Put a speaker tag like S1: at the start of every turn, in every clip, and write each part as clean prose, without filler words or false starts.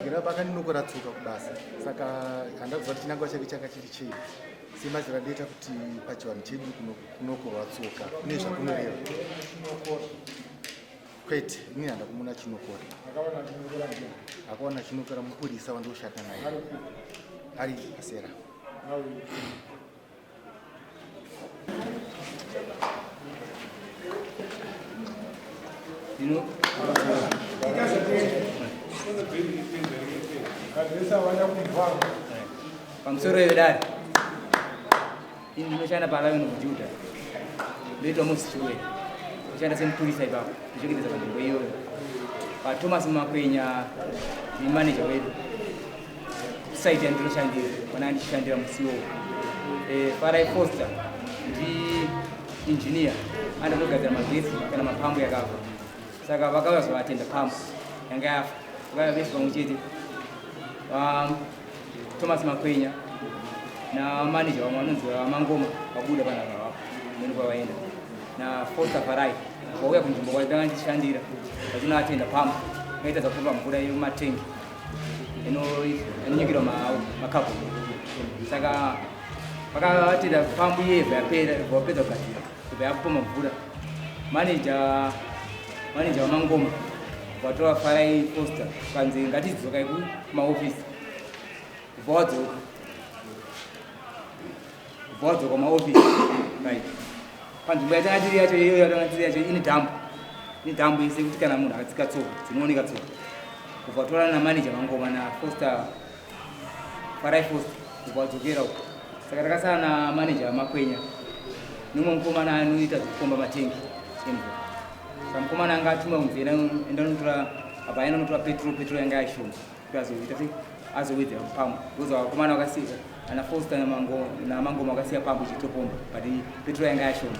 S1: Geraba akandinokora tsoka kubasa saka handakuziva kuti chinangwa chake changa chiri chei semazera ndoita kuti pachivanhu chedu kunokorwa tsoka kune zvakunoreva kwete ini handa kumuna chinokora akaona chinokora mupurisa wandoshanda naye ari pasera.
S2: Pamusoro yedare ini ndinoshanda paLion of Judah, ndoitwa Moses Chiwe, ndoshanda semupurisa ipapo, ndichengetedza panzvimbo iyoyo. PaThomas Makwenya ni manager wedu site yandinoshandira, pana ndichishandira musi iwowo. Farai Foster ndi engineer anotogadzira magetsi kana mapambu yakafa, saka vakauya zovatenda pambu yanga yafa, vakauya vese pamwe chete, Thomas Makwenya namanager vamwe vanonzi VaMangoma, vabuda panapa vapo mene kwavaenda naFoster Farai, vauya kunzvimbo kwatanga ndichishandira vachinoatenda pambu kaita dzakupomba mvura yematengi inonyikirwa makapu. Saka vakatenda pambu iye yapera, vapedza kugadzira, ibva yakupomba mvura. Manager waMangoma vatora Farai Foster, kanzi ngatidzokai kumaofisi, ubva wadzoka, ubva wadzoka kumaofisi. Right, panzvimbo yatanga tiri yacho iyoyo, yatanga tiri yacho ine dhambu, ine dhambu ise kuti kana munhu akatsika tsoka dzinooneka tsoka. Ubva watorana namanager Mangoma naFoster, Farai Foster, ubva wadzokera uko. Saka takasara namanager Makwenya nomwe mukomana anoita zvekukomba matengi emvura. Saka mukomana anga atumwa kunzi enda unotora, apa aenda unotora petrol, petrol yanga yashoma kuti azoita sei, azowedzera pambu, because vakomana vakasiya ana Foster naMangoma vakasiya pambu ichitopomba, but petrol yanga yashoma.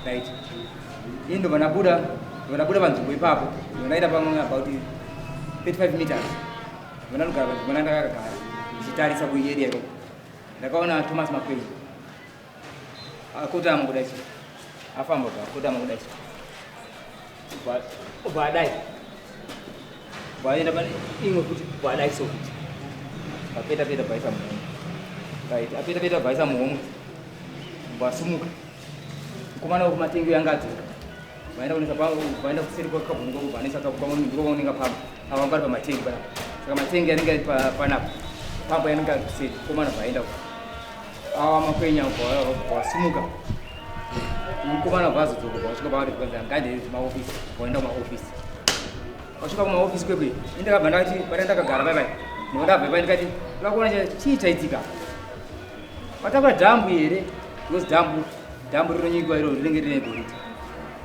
S2: Right, ini ndobva ndabuda, ndobva ndabuda panzvimbo ipapo, ndobva ndaita pamwe about 35 meters, ndobva ndanogara panzvimbo ndandakagara ndichitarisa kuarea ikoko. Ndakaona Thomas Makwenya akotama kudai so, afamba bva akotama kudai so, ubva adai, ubva aenda pane imwe futi, ubva adai so futi, apeta peta, bvaisa muhomwe. Right, apeta peta, bvaisa muhomwe, ubva asumuka. Mukomana wekumatengi yanga adzoka, vaenda kunisa, vaenda kuseri kwakabhunu kwako, vanisa ndiko kwaunenga pamwe ava vanga vari pamatengi panapa. Saka matengi anenge ari panapa, pambo yanenge ari kuseri. Mukomana vaenda uko, ava Makwenya wasumuka, mukomana bva azodzoka, vasvika pavari, kwanzi ngande kumaofisi, vaenda kumaofisi. Vasvika kumaofisi kwekwe, indakabva ndati pane ndakagara pai pai, ndobva ndabva pai, ndikati toda kuona chii chaitika, vatakura dhambu here, because dhambu rinonyikwa iro rinenge rine goridhe,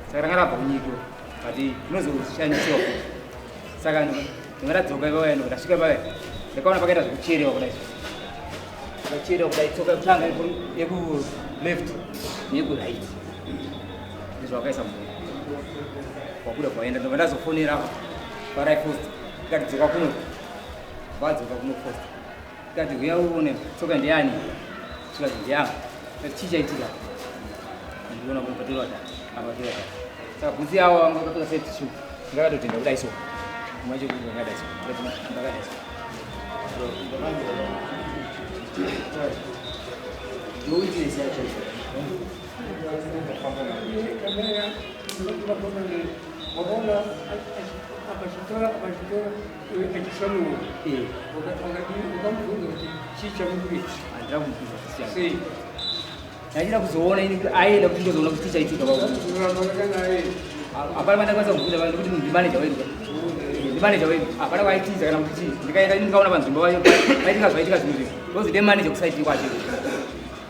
S2: saka ranga rabva kunyikiwa, but rinozoshandisiwa futi. Saka ndinga ndadzoka ipapa, ndobva ndasvika ipapa, ndakaona pakaita zvekucherewa kudai, pakacherewa kudai, tsoka yekutanga yeku left neyeku right, ndizvo vakaisa munhu wabuda kwaenda. Ndobva ndazofonera Farai Foster, ndikati dzoka kuno, vadzoka kuno Foster, ndikati huya uone tsoka ndiyani, svika ndiyangu. Ndikati chii chaitika? Ndiona kuti patorwa data apa, torwa data. Saka bhutsi yavo vanga vakapfeka safety shoe, ndakatotenda kudai so, macho ndakadai so, ndakadai so. Ndowitness yacho.
S3: Wakaona apachitora achisamuwa, wakamubvunza kuti chii chamukuita?
S2: Handina kumubvunza kuti chii.
S3: Sei?
S2: Ndachida kuzoona ini kuti aenda, kuti ndozoona kuti chii chaitika.
S3: Uramba naye.
S2: Hapana pandakwanisa kubvunza vanhu kuti ndimanager wedu, ndimanager wedu, hapana kwaitiza kana kuti chii. Ndikaenda ini ndikaona panzvimbo vayo paitika zvaitika zvinhu izvi, ndozi ndemanager kusaiti kwacho,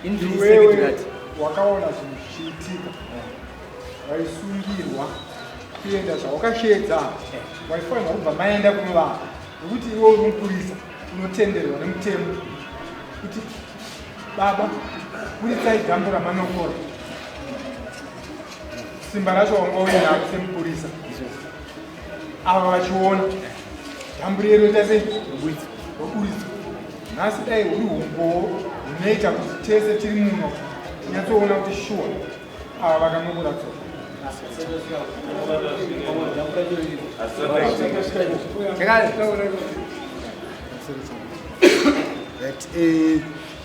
S2: ini ndiri
S4: Iwewe
S2: secretary.
S4: Wakaona zvinhu zvichiitika, waisungirwa kuenda zvawakashedza, waifanirwa kubva maenda kunovaka, nekuti iwe uri mupurisa unotenderwa nemutemo kuti baba buritsai dhambu ramanokora. Simba racho wanga uinaro semupurisa, ava vachiona dhambu riye roita sei, roburitswa. Nhasi dai huri umbowo hunoita kuti tese tiri muno tinyatsoona kuti shuwa ava vakanokora tsoka.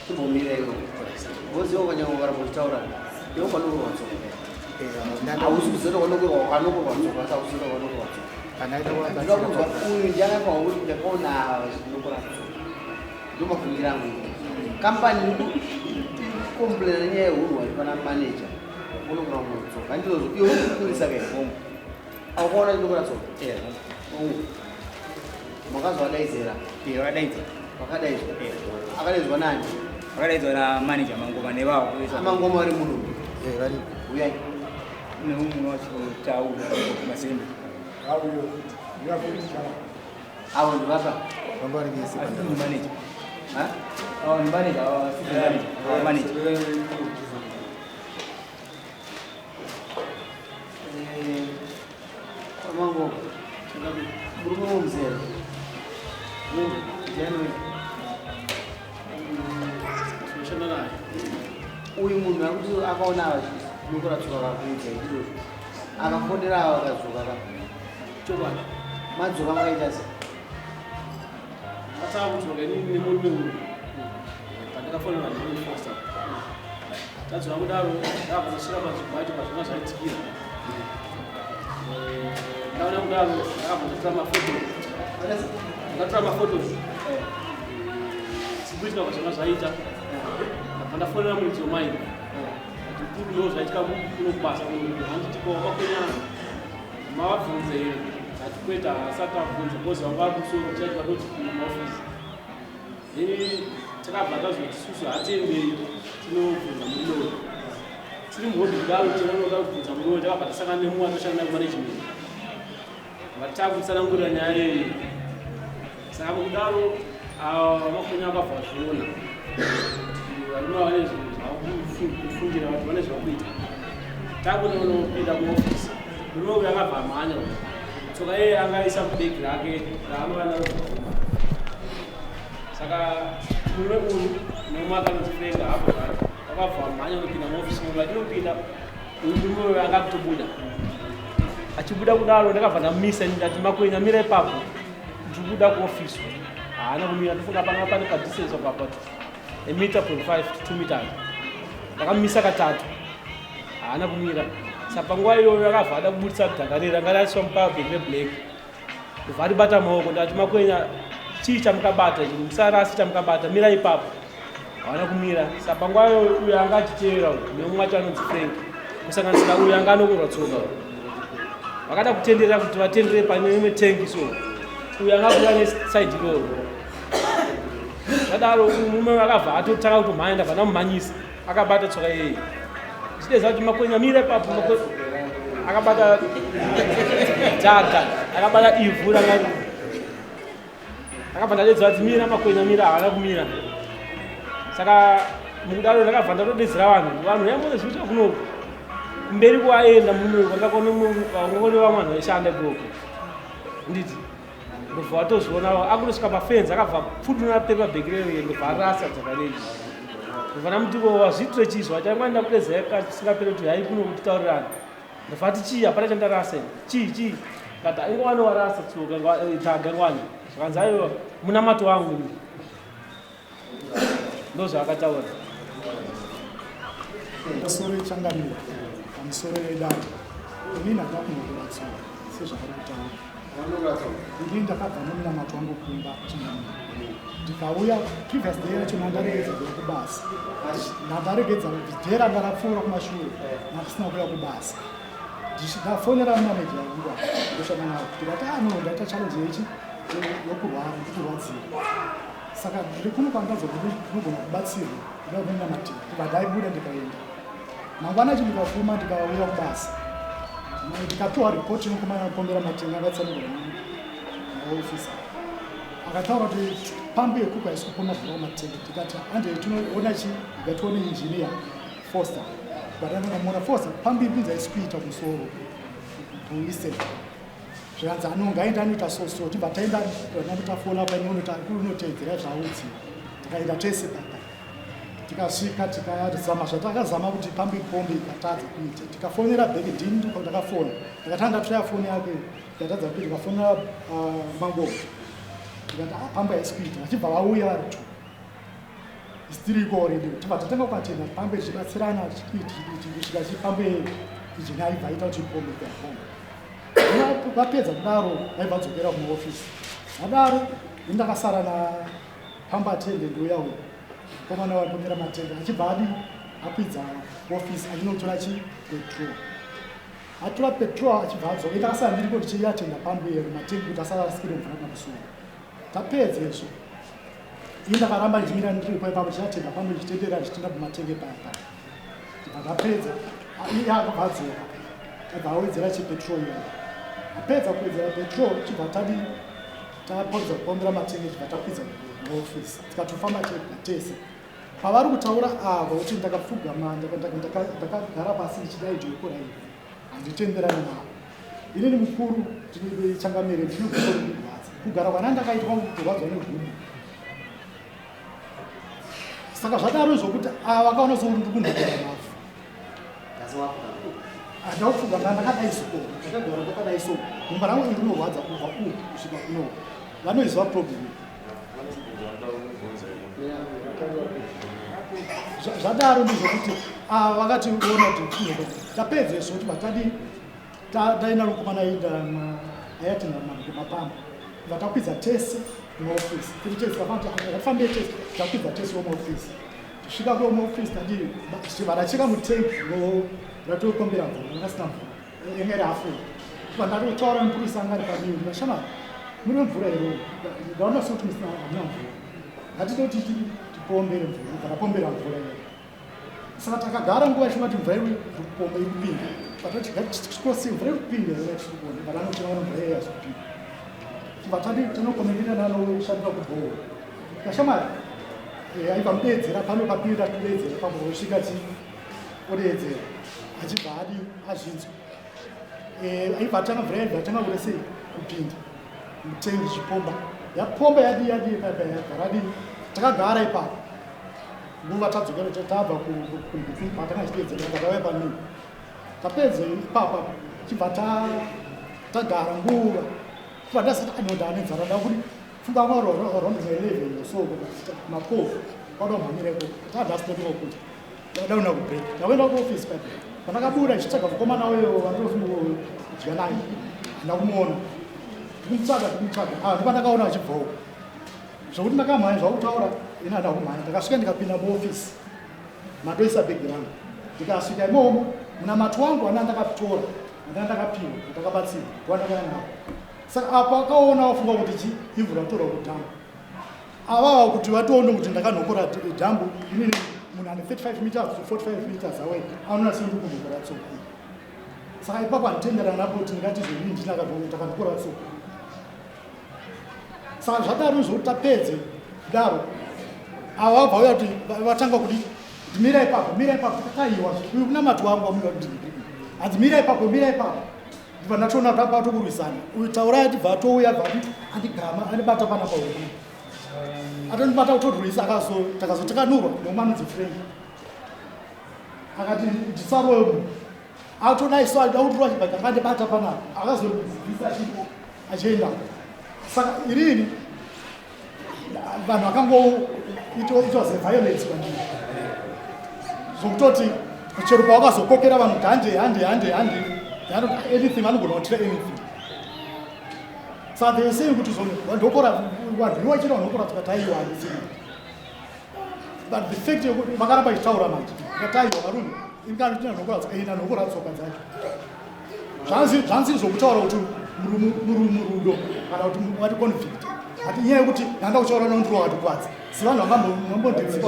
S5: Chimbomira iwe. Voziva ukanyanya kuramba uchitaura iwe kwanokurwa tsoka. Hausi kuziva kwanokurwa kwanokurwa tsoka asi hausi kuziva kwanokurwa tsoka. Ndinoda kunzwa uyu ndiani akaona kuti ndakaona chinokura tsoka. Ndomafungiro angu. Kambani iri kucomplaina nenyaya yehunhu hwacho pana manager unokura munhu tsoka. Handizvozvo iwe uri kupurisa kai. Aukaona chinokura tsoka. Makazovadaidzera.
S2: Vakadaidzwa.
S5: Vakadaidzwa. Akadaidzwa nani?
S2: Vakadaidzwa namanager Mangoma nevavo.
S5: Amangoma vari muno.
S1: Varipo.
S5: Uyai.
S2: Neumwe wachotaura Mazembe.
S4: Auyo uyafuti chava.
S5: Avo ndivapa.
S1: Vanga vari vese.
S2: Assistant manager.
S5: Ha?
S2: Avo ndi manager, avo assistant manager. Avo manager.
S5: Amango. Murume womuzera. Ndiani uyu?
S6: Tinoshanda naye.
S5: Uyu munhu akuti akaona vachinokora tsoka kakuudza izvozvo. Akafonera ava akadzoka ka.
S6: Chokwadi.
S5: Madzoka makaita sei?
S6: Atakudzoka inini nemurume uyu pandakafonera ndinofosta. Tadzoka kudaro, ndakabva panzvimbo yacho pazvinga zvaitikira. Ndaona kudaro, ndakabva ndatora maphotos. Ndatora maphotos sikuitika pazvinga zvaita. Ndabva ndafonera muridzi wemaini ati mukuru, ndo zvaitika kuno kubasa kuno. Handiti ko makwenya mavabvunze here? Ati kwete, asati abvunze because vanga vari kumusoro tichaitwa toti kumaofisi. Then takabva tazoti susu hatendei tinobvunza murume uyu. Tiri muhodhi kudaro, tinonoda kubvunza murume uyu, takabva tasangana nemumwe atoshanda naye kumanagement, vatakutsanangurira nyaya iyi. Saka mukudaro makwenya akabva azviona kuti varume vane zvinhu zvavakufungira, kuti vane zvavakuita. Takunonopinda muofisi, murume uyu akabva amhanya. Tsoka iye angaisa mubhegi rake raanova naro kubvuma. Saka murume uyu nemumwe akanonzi Frank hapo zvake akabva amhanya kunopinda muofisi. Munhu achinopinda, uyu murume uyu anga kutobuda. Achibuda kudaro, ndakabva ndamumisa. Ndati, "Makwenya, mira ipapo, ndiri kuda kuofisi." Haana kumira. Ndofunga panga pane padistance of about a meter point 5 to 2 meters. Ndakamumisa katatu, haana kumira. Saka panguva iyoyo akabva ada kubudisa dhaga reri ranga raiswa mupabhegi reblack, ndobva aribata maoko. Ndati, "Makwenya, chii chamukabata ichi? Musarasi chamukabata, mira ipapo." Haana kumira. Saka panguva iyoyo uyo anga achiteera uyu nemumwe wacho anonzi Frank, kusanganisira uyu anga anokorwa tsoka, vakada kutenderera kuti vatenderere pane imwe tengi. So uyu anga kuya neside iroro. Zvadaro murume akabva atotanga kutomhanya. Ndabva ndamumhanyisa akabata tsoka iyeye, chideza kuti, "Makwenya, mira ipapo." Akabata dhaga, akabata ivhu ranga. Akabva ndadedzera kuti, "Mira Makwenya, mira." Haana kumira. Saka mukudaro ndakabva ndatodedzera vanhu. Vanhu yamone zvikuita kunoku kumberi kwaenda murume kwandakaone vamwe vanhu vaishanda ikoko, nditi ndobva watozviona akutosvika pafenzi, akabva pfuduna paper bag rere, ndobva arasa dzaka rei. Ndobva ndamuti, "Ko wazviitire chii?" Zvachangwa ndakudedzera kasingaperi kuti hai kuno kutitaurirana. Ndobva ati, "Chii? Hapana chandarasa ini. Chii chii?" Kati, "Ingowani warasa tsoka dhaga ngwani." Zvakanzi, "Aiwa, munamato wangu ini." Ndo zvaakataura.
S7: Pamusoro yechangamiro, pamusoro yedare, inini handina kunokora tsoka sezvavari kutaura. Inini ndakabva nomunamato wangu kumba, changamiro, ndikauya. Previous day yacho nandaregedza kuya kubasa, nandaregedza day ranga rapfuura kumashure, nandisina kuya kubasa. Ndafonera manager wangu apa ndoshanda nawo, ndikati, "Ah, no, ndaita challenge yechi yokurwara, ndikurwadzira, saka ndiri kuno kwandadzo kuti ndinogona kubatsirwa kuda kunamatira." Kubva ndaibuda ndikaenda. Mangwana acho ndikafuma, ndikauya kubasa, ndikapiwa ripoti nokumana kupombera matenga akatsanangura naofisa, akataura kuti pambu yekuku haisi kupomba mvura kumatenga. Ndikati, "Ande tinoona chi." Ndikatione engineer Foster, vatanongamona Foster, pambu iri kunzi haisi kuita kumusoro kuise. Zvikanzi anonga aenda anoita so so. Tibva taenda tafola painonotedzera zvaudziwa. Tikaenda tese papa. Tikasvika tikazama zvatakazama kuti pambe pombe ikatadza kuita. Tikafonera back, ndini ndakafona. Ndakatanga ndatraya foni yake ikatadza kuita, ndikafonera Mangomo. Ndikati ah, pambe haisi kuita. Vachibva vauya vari two. Istiriko already. Tibva tatanga kuatenda pambe tichibatsirana kusvika chipambe ijina ibva aita kuti pombe ikapombe. Vapedza kudaro vaibva vadzokera kumaofisi. Zvadaro ini ndakasara na pamba attendant uya uya. Mukomana waipombera matende achibva adi akwidza ofisi achinotora chi petrol. Atora petrol achibva adzoka. Ini ndakasara ndiriko ndichiatenda pambu matengi kuti asarasikire mvura pamusuwo. Tapedza izvo. Ini ndakaramba ndichimira ndiripo ipapo ndichiatenda pambu ndichitendera ndichitenda pamatenge paya paya. Ndibva ndapedza. Iye akabva adzoka. Abva awedzera chipetrol iyoyo. Apedza kuwedzera petrol chibva tadi tapedza kupombera matenge chibva takwidza muofisi tikatofamba tega tese. Pavari kutaura ava kuti ndakapfugama ndakagara pasi ndichidai joko rairi handitenderani navo. Inini mukuru changamire ndine gumbo rindirwadza. Kugara kwana ndakaitwa kurwadzwa negumbo. Saka zvadaro zvokuti ava vakaona sokuti ndiri kundogara mavhu. Handina kupfugama ndakadai so, ndakagara ndakadai so. Gumbo rangu iri rinorwadza kubva uku kusvika kuno. Vanoiziva problem. Zvadaro ndezvokuti ava vakati ona kuti tapedza izvo kuti vatadi taenda nokumana ayati mapamba vatakwidza tese muofisi tiri tese vafanira tese takwidza tese muofisi tisvika kuofisi tadii varacheka mutengi ratokombera mvura rakasina mvura enge rafu vandatotaura mupurisa anga ari padivi ndikashama mune mvura here ndaona sekuti musina hamuna mvura ngatitoti tipombere mvura takapombera mvura iyo saka takagara nguva ichiona kuti mvura iri kupomba iri kupinda patoti ngatikosi mvura iri kupinda here tiri kuona but anotiona mvura iyo yazi kupinda vatadi tinokomendirana nanoshandira kubhowa kashamari aibva mudeedzera pano papinda kudeedzera pamwe osvika chi odeedzera achibva adi azvinzwa aibva atanga mvura yaibva atanga kuda sei kupinda mutengi ichipomba yapomba yadii yadii paipa yabva radii takagara ipapo nguva tadzokera tabva patanga tichideedzera takauya pamii tapedza ipapo chibva tagara nguva chibva ndasati anoda ane nzara da kuti funga around 11 or so ma12 kwada kumhanyira ikoko tadasitotoka kuti ndadauna kubreak ndakuenda kuofisi paipa pandakabuda ndichitsvaga mukomana uyo wandinofunga kudya naye handina kumuona ndikumutsvaga ndikumutsvaga ah ndopandakaona achibvawo zvokuti ndakamhanya zvakutaura ini handina kumhanya ndakasvika ndikapinda muofisi mandoisa bhegi rangu ndikasvika imomo munamato wangu wana ndakatora wana ndakapiwa ndakabatsirwa ndowandakauya nawo saka apo akaona wafunga kuti chi ivhu ratorwa kudhamu avava kuti vatoone kuti ndakanhokora dhambu inini munhu ane 35 meters to 45 meters away anoona sei ndiri kunhokora tsoka iyi saka ipapo handitenderana napo kuti ndingati zvenini ndinakanhokora tsoka saka zvadaro izvo kuti tapedze kudaro ava vabva uya kuti vatanga kuti mira ipapo mira ipapo takaiwa uyu kunamati wangu wamuda kuti hanzi mira ipapo mira ipapo ndibva ndatoona kuti apa tokurwisana uyu taurai atibva atouya bva ati andigama andibata pana pauri atondibata kutorwisa akazo takazotakanurwa neumwe anonzi Frank akati ndisarowe munhu atodai so aida kutorwa chibva akandibata panapa akazobvisa achienda saka irini vanhu vakango it was a violence kwandiri zvokutoti chero pawakazokokera vanhu kuti hande hande hande hande anything vanogona kutira anything saka they were saying kuti ndokora vanhu iwa chero vanokora tikataiwa handisii but the fact yekuti vakaramba ichitaura manje ndikataiwa varume inkanokora tsoka dzacho zvanzi zvokutaura kuti murudo kana kuti wati convict ati inyaya yekuti ndanda kuchaura nondiro watikwadza sevanhu vangambonditsika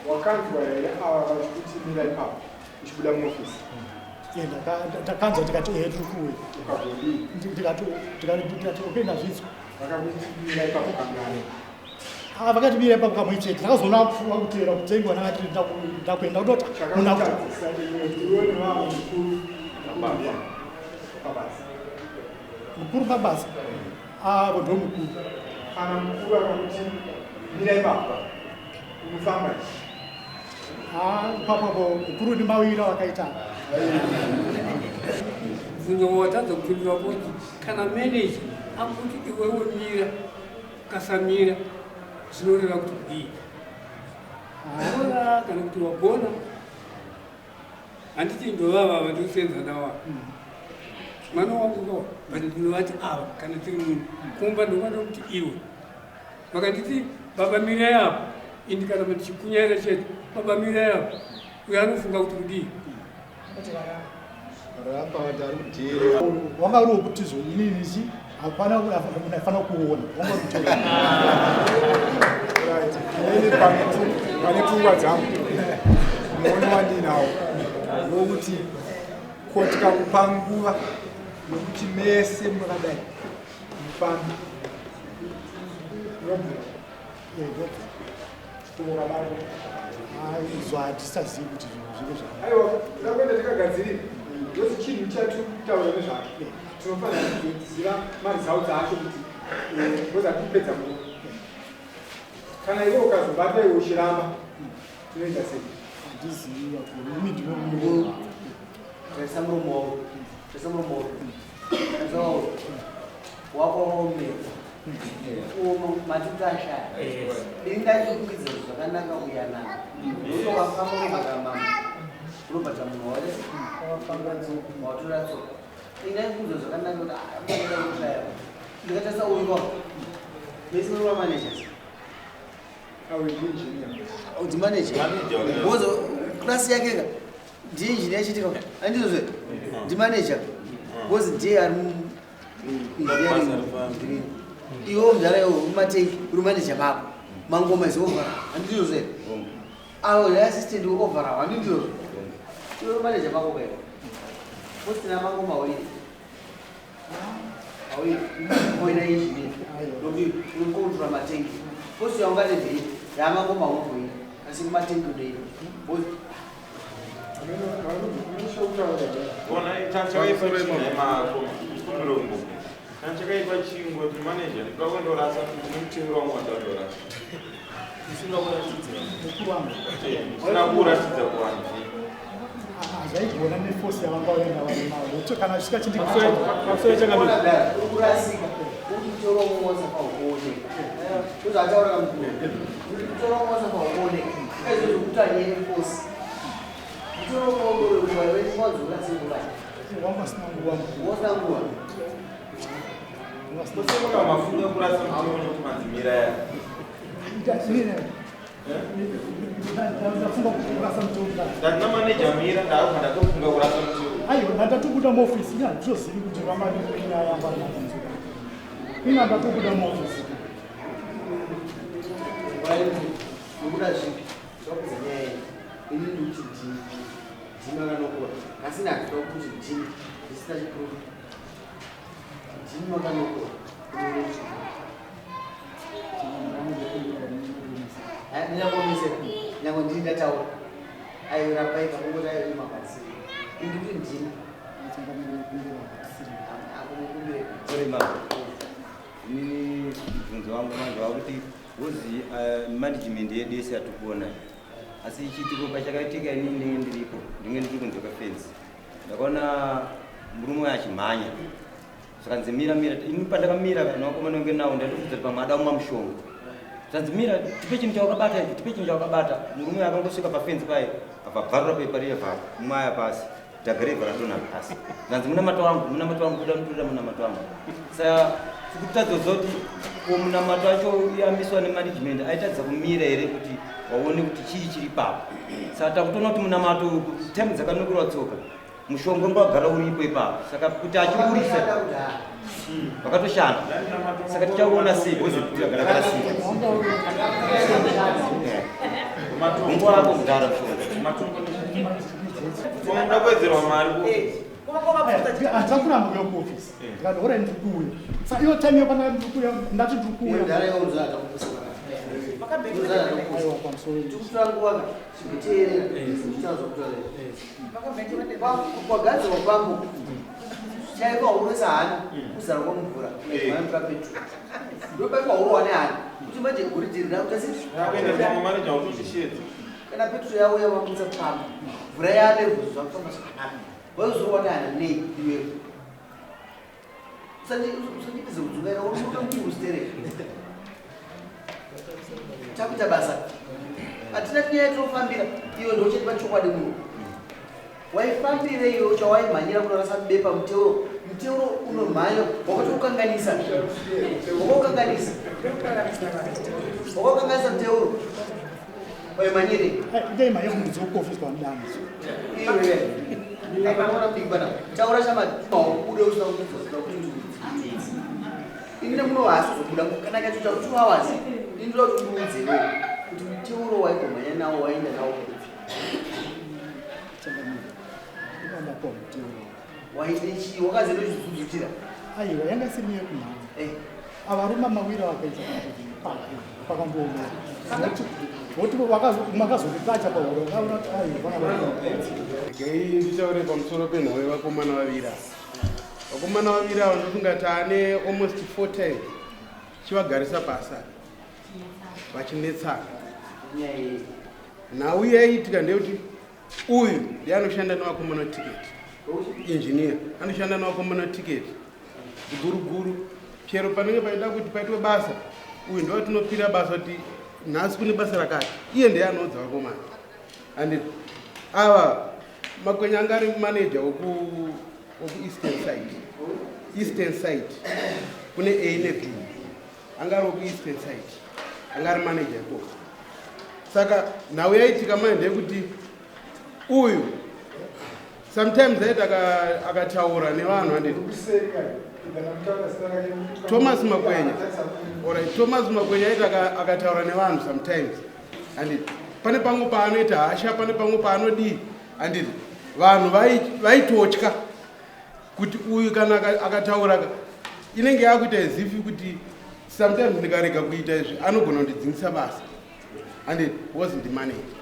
S4: wakanzwa here ava vachikuti mira ipapo uchibuda muofisi
S7: ndakanzwa ndikati ehe tiri kuuya ndikati okay ndazvinzwa
S4: vakakuti mira ipapo kangani
S7: Ah, vakati mira ipapo kamwe chete ndakazoona kutera kutengwa ndakati ndakuenda kutoti
S4: munhu
S7: Mukuru pabasa avo ndo mukuru.
S4: Kana mukuru akakuti mira ipapa, unofamba?
S7: Ipapapo mukuru ndimawira wakaita.
S3: Bvunzo watadza kupindura kuti kana manager akuti iwewe mira, ukasamira zvinoreva kuti kudii? Ora kana kuti wagona? Handiti ndovava vandikusenza nawa mwana wangu ko, but ndinovati ava kana tiri munhu kumba ndovada kuti iwe vakanditi baba mirai apo, ini kana ndichikunyaira chete, baba mirai apo, uyo anofunga kuti kudii?
S1: Ramba vanhu ari kudhera.
S7: Wanga uri wekuti zvo inini chi hapana munhu aifanira kuona, wanga uri kutora.
S4: Right, inini pane pfungwa dzangu, muono wandinawo wokuti ko tikakupa nguva yokuti mese makadai mufambe, unobvira chitomukabato?
S7: Izvo hatisazivi kuti zvinhu zvinge zva
S4: Aiwa, takuenda takagadzirira ndozi chinhu chatiri kutaura nezvazvo, tinofanira kuziva maresults acho kuti because hatikupedza nguva. Kana iwe ukazobata iwe uchiramba, tinoita sei?
S7: Handizivi vakuru, imi ndime muno.
S5: Tarisa muromo wako, tarisa muromo wako, tarisa wako wako waomera matiti ashaya. Ini ndachikukwidza zvakanaka kuyanana nokuti wakafamba unobhadhara mambo, unobhadhara munhu wale watora tsoka. Ini ndaikuudza zvakanaka kuti aaa kushaya. Ndikatarisa uyu wako, mese muri vamanagers.
S4: Awe ndiengineer.
S5: Ndimanager because class yake ka ndiengineer chitika, andizvozve ndimanager because ndiye ari engineering. Iwo mudhara iwo mumatengi uri manager mako, mangoma is over, handizvozve? Awo assistant overall, handizvozvo? Iwe uri manager mako kaiwo postina mangoma awiri awiri oina engineer nokuti uri kucontrola matengi. Posti yaungati ndei yamangoma aumboina, asi kumatengi unoina.
S8: Ona, chakaipa chinhu mako kumirongo, kana chakaipa chingoti manager ndikuda kundorasa nemutero wangu wandandorasa.
S7: Mukuru wangu.
S8: Usina kuratidza kuvanhu.
S7: Zvaigona neforce yavanga vaenda vari nayo kana zvisika.
S5: Urikurasika kuti mutoro wasafa ukuoneka, kuti ataura kamukuru kuti mutoro wasafa ukuoneka aizvozvo kuti anyeye force mutoro wanzorasikurai.
S7: Wanga usina nguva mukuru.
S5: Wasina nguva.
S8: Kusemuka mafunga kurasa mutero nokuti madzimira ya.
S7: Ndafunga kurasa mutoro.
S8: Ndandina manager mira, ndakabva ndatofunga kurasa mutero.
S7: Aiwa, ndatobuda muofisi, ina handitozivi kuti vanga nyaya yangu ari matanzura. Ina ndatobuda muofisi.
S5: Nokuda zvipi zvakudza nyaya iyi, ini ndikuti ndini ndini makanokora, asi ndakada kuti ndini ndisina chiproof, ndini makanokora. Ndinyangomise nyange ndini ndataura, aiwa, kungoti aiwa mabatsiri, ini ndikuti ndini. Akumukumbire.
S2: Sorry ma. Inini mubvunzo wangu manje wakuti wozi management yedu yese yatikuona, asi chiitiko pachakaitika inini ndinge ndiripo, ndinge ndiri kunze kwefenzi. Ndakaona murume uyu achimhanya, zvakanzi mira, mira. Ini pandakamira nawakomana wange nawo, ndatobvunza kuti pamwe ada kumwa mushonga. Zvanzi mira, tipe chinhu chawakabata ichi, tipe chinhu chawakabata. Murume uyu akangosvika pafenzi paye, abva bvarura pepa riye, bva mwaya pasi, dhagarevha ratona pasi. Zvanzi munamato wangu, munamato wangu, kuda muturira munamato wangu. Saka tikutadza kuziva kuti ko munamato wacho yamiswa nemanagement aitadza kumira here kuti waone kuti chii chiri papo? Saka takutoona kuti munamato time dzakanokorwa tsoka, mushonga wanga wagara uripo ipapo. Saka kuti achiburisa vakatoshanda, saka tichaona sei? Because tikagara karasika unguva wako kudhara mushonga.
S8: Unoda kuwedzerwa mari.
S7: Handina kuramba kuya kuofisi, ndikati ora ndiri kuuya. Saka iyo time yopana ndiri kuuya, ndati ndiri kuuya. Aiwa, pamusoro.
S5: Tikutora nguva chikuteerera, chitaura. Kwagadzirwa kwangu. Chaipa huresa hana kuzara kwamvura mvura petro. Ndopaipa hurowa nehana kuti manje goridhe rina kuita sei?
S8: Akuenda kumwe manager wotondishedza.
S5: Kana petro yauya wamutsa pamba mvura yalevel zvakufamba zvakanaka. Waizorowa nehana nei iwewe? Usandipedze kudzungaira uri murume mukuru stereki. Takuita basa. Hatina nyaya yatinofambira iwe ndochetipa chokwadi muno. Waifambire iwe chawaimhanyira kunorasa bepa muteuro muteuro unomhanya wakatoukanganisa wakaukanganisa wakaukanganisa muteuro waimhanyire
S7: Ndaimhanya kumudzi wekuofisi kwamudano.
S5: Iwe apana mudiki pana taura chama ubude usina kubvunza kuti ndiudze. Ini nemuno hasi uzobuda kana kacho 2 hours. Ini ndoda kuti undiudze iwewe kuti muteuro waimbomhanya nawo waenda nawo kupi.
S7: Changamire. Ndapuwa muteuro.
S5: Waite chii wakazi ndochizunzutira.
S7: Aiwa yanga isiri nyaya yekumhanya.
S5: Eh.
S7: Avaruma mawiri akaita kuti pakambooma. Voti makazonditacha pahuro vakaona kuti aiwa vana
S9: Regai nditaure pamusoro penhau yevakomana vaviri ava. Vakomana vaviri ava ndofunga taane almost 4 times chivagarisa pasi apa vachinetsana. Nhau yaiitika ndeyekuti uyu ndiye anoshanda nevakomana tiketi, engineer anoshanda nevakomana tiketi guru guru. Chero panenge paida kuti paitwe basa, uyu ndiwo atinopira basa kuti nhasi kune basa rakati, iye ndiye anoudza vakomana. And ava Makwenya anga ari manager weku eastern side, eastern side kune A ne B, anga ari weku eastern side, anga ari manager ikoko. Saka nhau yaitika manje ndeyekuti uyu sometimes aiti akataura nevanhu handiti Thomas Makwenya. Alright, Thomas Makwenya aiti akataura nevanhu sometimes handiti pane pamwe paanoita hasha, pane pamwe paanodii handiti vanhu vaitotya kuti uyu kana akataura inenge yakuita as if kuti sometimes ndikarega kuita izvi anogona kundidzingisa basa handiti because ndimanager.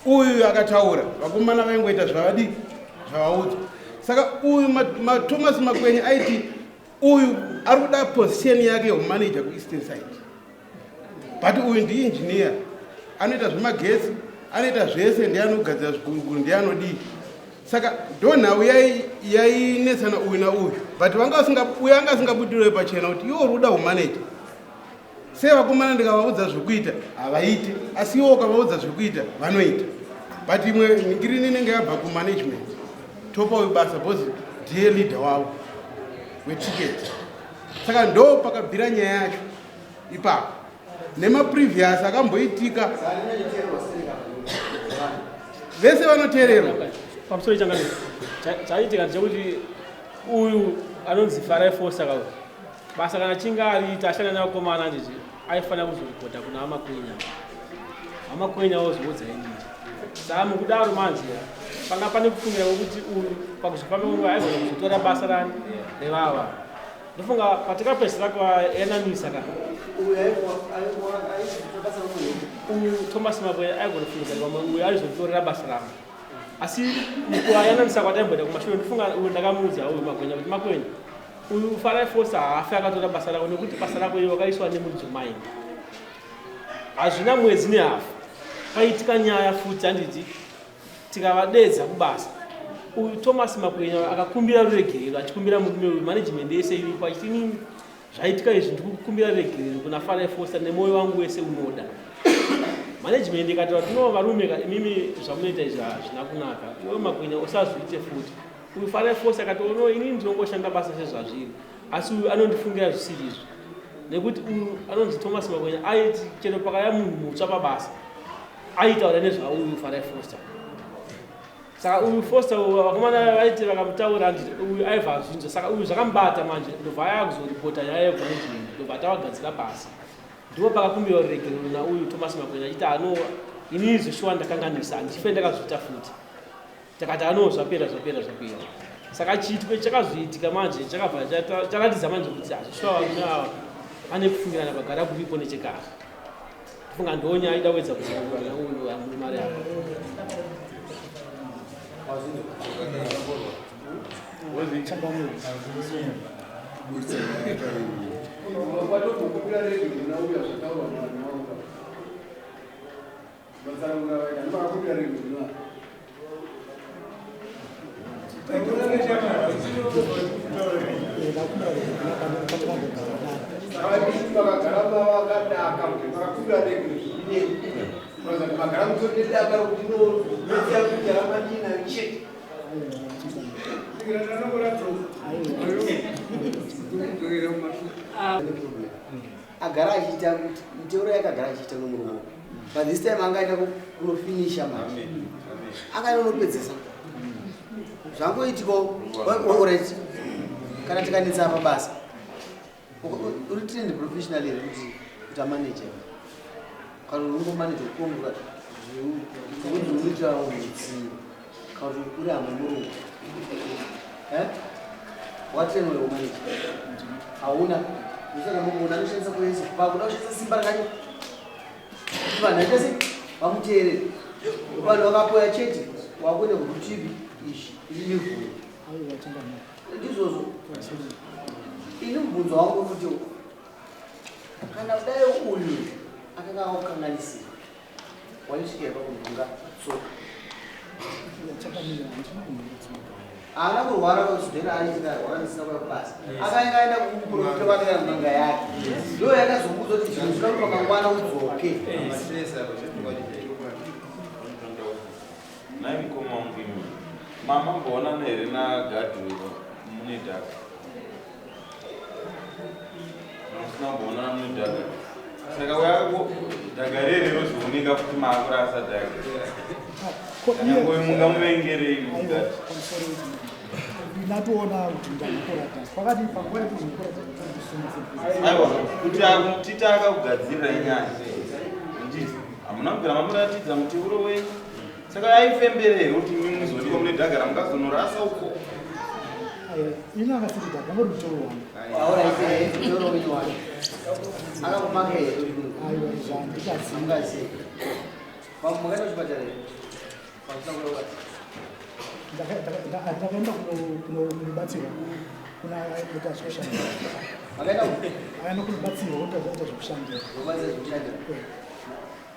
S9: Uyu akataura vakomana vaingoita zvavadii zvavaudzwa. Saka uyu Thomas Makwenya aiti uyu ari kuda position yake yeumanager kueastern side, but uyu ndiengineer anoita zvemagetsi, anoita zvese, ndiye anogadzira zviguruguru, ndiye anodii. Saka ndo nhau yainetsana uyu nauyu, but uyu anga asingabudirwe pachena kuti iwe uri kuda umanager. Sei vakomana ndikavaudza zvekuita havaiti, asi iwe ukavaudza zvekuita vanoita. But imwe nhingirini inenge yabva kumanagement, topa uyu basa because ndiye leader wavo wetiketi. Saka ndo pakabvira nyaya yacho ipapo nemaprevious akamboitika vese vanoteererwa.
S6: Pamusoro changamire, chaitika ndechekuti uyu anonzi Farai Foster ka basa kana achinge ariita ashanda nevakomana handiti aifanira kuzoripota kuna amakwenya, amakwenya ozoudza inini. Saka mukudaro manje panga pane kufungira kwekuti uyu pakuzofamba kwenguva aigona kuzotora basa rani revava. Ndofunga patikapedzisira kuvayananisa ka uyu Thomas Makwenya aigona kufungidzira pamwe uyu aizotorera basa rangu, asi mukuvayananisa kwataimboita kumashure ndofunga uyu ndakamuudza uyu Makwenya kuti Makwenya uyu Farai Foster haafi akatora basa rako nekuti basa rako iri wakaiswa nemudzimai. Hazvina mwedzi nehafu paitika nyaya futi handiti tikavadedza kubasa. Uyu Thomas Makwenya akakumbira ruregerero achikumbira murume uyu management yese iripo achiti inini zvaitika izvi ndikukumbira ruregerero kuna Farai Foster nemwoyo wangu wese unoda. Management ikati vatinowa varume ka imimi zvamunoita izvi hazvina kunaka, iwe Makwenya usazviite futi. Uyu Farai Foster akati ono inini ndinongoshanda basa sezvazviri, asi uyu anondifungira zvisiri izvo nekuti uyu anonzi Thomas Makwenya aiti chero pakaya munhu mutsva pabasa aitaura nezvauyu Farai Foster. Saka uyu Foster uyu vakomana vaiti vakamutaura handiti uyu aibva azvinzwa, saka uyu zvakamubata manje ndobva aya kuzoripota nyaya yemanagement ndobva atavagadzira basa. Ndipo pakakumbirwa ruregerero nauyu Thomas Makwenya achiti ano inini zveshuwa ndakanganisa handife ndakazviita futi. Takati ano zvapera zvapera zvapera. Saka chiitiko chakazoitika manje chakabva charatidza manje kuti hazvishuwa varume ava pane kufungirana kwagara kuripo nechekare. Funga ndonya aida kuedza kutsanangura nauyu murume ari apa.
S5: Agara achiita kuti miteuro yakagara achiita nomurume, but this time angaenda kunofinisha manje, akaenda kunopedzesa zvangoitikawo. Alright, kana tikanetsa pabasa, uri trained professionally here kuti kuita manager, kana uri ungomanager kuongora kuti unoitira utsi, kana kuti uri hama murungu watrainwa wemanager hauna. Usaka munhu anoshandisa kuesa pakuda kushandisa simba rakanyanya kuti vanhu vaita sei, vamuteerere. Vanhu vakapoya chete, wakuenda kurutivi izvi iri mivhuro. Ndizvozvo. Ini mubvunzo wangu kuti kana kudai uyu akanga akukanganisira, waisvikira pakunhonga tsoka? Haana kurwara kuzidhena, aitingarwara ndisina kuya kubasa. Akaenda aenda kumuprofita kwakaita n'anga yake, ndo yakazomuudza kuti zvinhu zvinoda kuti mangwana udzoke.
S8: Nai mukoma wangu, imi mamamboonana here nagadhi mune dhaka? Musina kumboonana mune dhaka, saka uya dhaga rere rozooneka kuti maakurasa dhaga. Nyangwe mungamuvengerei mugadhi?
S7: Ndatoona kuti ndanokora dhaka kwakati panguva yekuti ndinokora dhaka.
S8: Aiwa, kuti titi akakugadzirira inyaya, nditi hamuna kubvira mamuratidza muteuro wenyu, saka aifembere here kuti imi muzoonekwa mune dhaga ramukazonorasa uko?
S7: Ini akasiri dhaka, ngori muteuro wangu.
S5: Alright, muteuro wenyu wacho akakumaka here?
S7: Aiwa, zvandikaziva.
S5: Ungazivi makaenda kuchipatara here pamusina kuya kubasa?
S7: Ndakaenda kunobatsirwa kuna ita zvekushandira.
S5: Makaenda?
S7: Akaenda kunobatsirwa kuti aita zvekushandira.
S5: Kubatsira zvekushandira,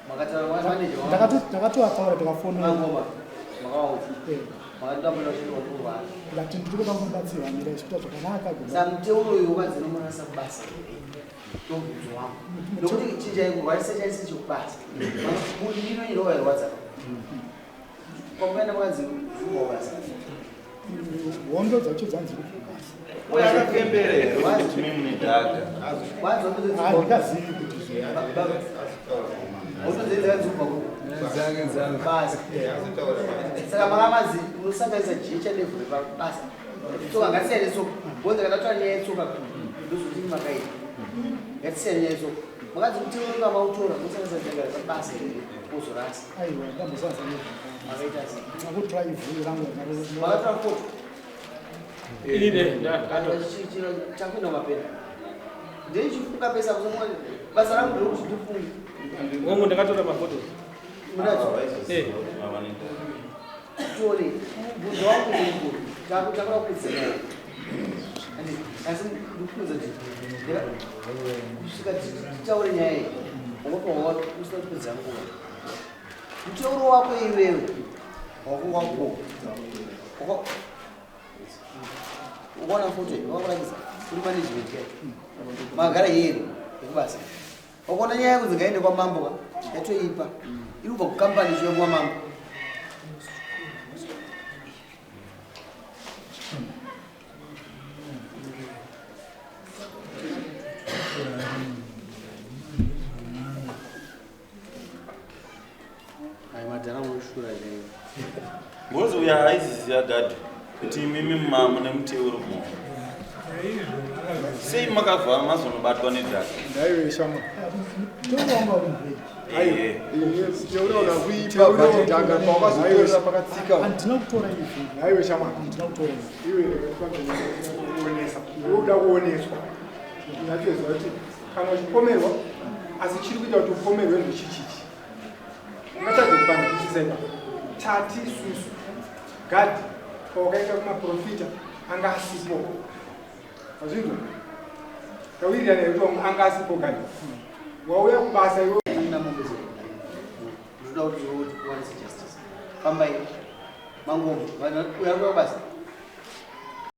S5: makataura manager?
S7: Ndakatoataura, tikafonera.
S5: Mangoma makawaudza makatoda kuenda kuchindwa kurwara?
S7: Ndati ndiri kuda kunobatsirwa, mira ichikuita zvakanaka.
S5: Saka muteuro uyu ukanzi nomurasa kubasa, ndomubvunzo wangu, nokuti chinjai kurwarisa chaisi chekubasa ndino inowairwadza kwamukaenda makanzi zviwa basa.
S7: Hondo dzacho dzanzi kubasa.
S8: Uye akafembere here kuti imi mune dhaga?
S7: Handingazivi kuti.
S5: Hondo dzedu dzakanzi kubva basa, saka makamazi unosanganisa jecha nevhu repabasa. Tsoka ngatisiyane tsoka, bonza kana tatora nyaya yetsoka, ndozvoti makaita, ngatisiyane nyaya yetsoka. Makanzi muteuro mautora munosanganisa dhaga repabasa ozorasa?
S7: Aiwa, ndambosanza.
S5: Makaita sei?
S7: Ndakutora ivhu rangu.
S5: Makatora foto?
S6: Inini.
S5: Chakuenda mapena ndeichifunga pesa kuzomuona basa rangu nderekuti ndifunge.
S6: Ngongo ndakatora mafotos.
S5: Munadzo? Tione mubvunzo wangu mukuru, takuda kudzimai, asi ndikufunza kuti kusvika titaure nyaya iyi ungopa usina kupedza nguva. Muteuro wako iwewe wako wako ukaona foto wakakurakidza uri management kai magara here ekubasa, wakaona nyaya yakunzi ngaende kwamambo ka, yatoipa iri kubva kukambani chiuya kwamambo. Ai, madhara munoshura chaivo.
S8: Ngozi uya haiziziva gadhi kuti imimi mune muteuro mo, sei makavha mazonobatwa nedhaka?
S4: Ndaiwe shama.
S7: Muteuro wangu uri mubhegi.
S4: Teura kuipa, but dhaga pawakazotorera pakatsika.
S7: Handina kutora ivhu.
S4: Naiwe shama.
S7: Handina kutora ivhu.
S4: Iwe kuonesa, iwe uda kuoneswa, unyatsoziva kuti kana uchipomerwa, asi chiri kuita kuti upomerwe ndechichichi, ungatadze kupanzwisisa ipapo. Tati isusu gadhi pawakaenda kumaprofita. Anga asipo. Azvinzwa? Tawirirana here kuti anga asipo kani? Wauya kubasa iwe.
S5: Ndinoda kuti uwanise justice. Fambai. Mangomo. Vanhu uya kubasa.